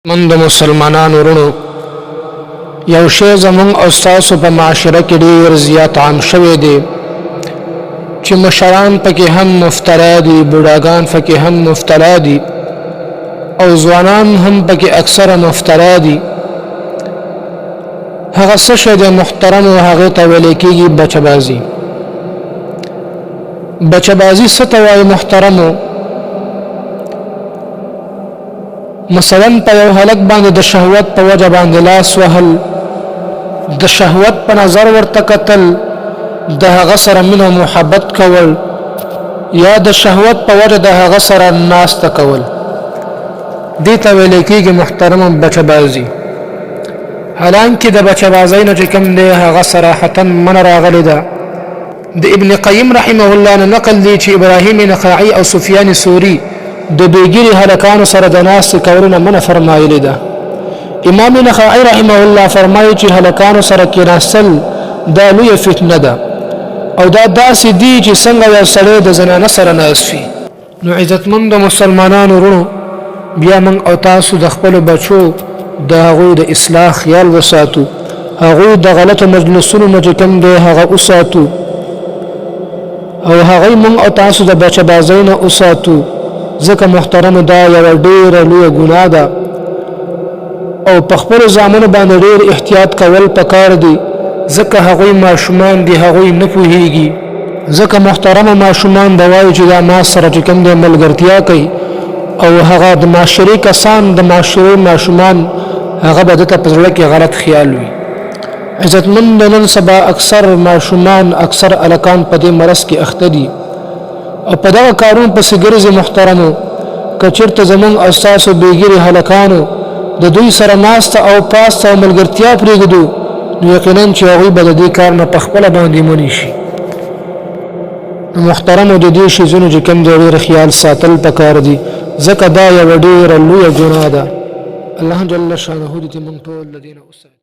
مند مسلمانانو وروڼو، یو شی زمونږ او ستاسو په معاشره کې ډیر زیات عام شوی دی چې مشران پکې هم مفترا دي، بوډاګان پکې هم مفترا دي او ځوانان هم پکې اکثره مفترا دي. هغه څه شی دی محترم او هغه ته ویل کېږي بچبازي. بچبازي څه ته وایي محترمو؟ مثلا په یو هلک باندې د شهوت په وجه باندې لاس وهل، د شهوت په نظر ورته کتل، د هغه سره مینه او محبت کول، یا د شهوت په وجه د هغه سره ناسته کول، دې ته ویل کېږي محترم بچبازي. حالانکه د بچبازۍ نه چې کوم دی هغه صراحتا منع راغلې ده. د ابن قیم رحمه الله نه نقل دی چې ابراهیم نخعي او سفیان ثوري د بېګیرې هلکانو سره د ناستې کولو نه منع فرمایلې ده. امام نخعي رحمه الله فرمایي چې هلکانو سره کېناستل دا لویه فتنه ده او دا داسې دي چې څنګه یو سړی د زنانه سره ناست وي. نو عزتمند مسلمانانو وروڼو، بیا موږ او تاسو د خپلو بچو د هغوی د اصلاح خیال وساتو، هغوی د غلطو مجلسونو نه چې کوم دی هغه وساتو، او هغوی موږ او تاسو د بچه بازۍ نه وساتو، ځکه محترمو دا یوه ډېره لویه ګناه ده او په خپلو زامنو باندې ډېر احتیاط کول پکار دي، ځکه هغوی ماشومان دي، هغوی نه پوهیږي. ځکه محترمه ماشومان به وایي چې دا ما سره چې کوم دی ملګرتیا کوي، او هغه د معاشرې کسان، د معاشرې ماشومان، هغه به ده ته په زړه کې غلط خیال وي. عزتمند نن سبا اکثر ماشومان، اکثر هلکان په دې مرض کې اخته دي او په دغه کارونو پسې ګرځي. محترمو، که چېرته زمونږ او ستاسو بېګیرې هلکانو د دوی سره ناسته او پاسته او ملګرتیا پرېږدو، نو یقینا چې هغوی به د دې کار نه په خپله باندې منع شي. نو محترمو، د دې شیزونو چې کوم دی ډېر خیال ساتل پکار دي، ځکه دا یوه ډېره لویه ګناه ده. الله جل شانه دې موږ ټول له دې نه وساتي.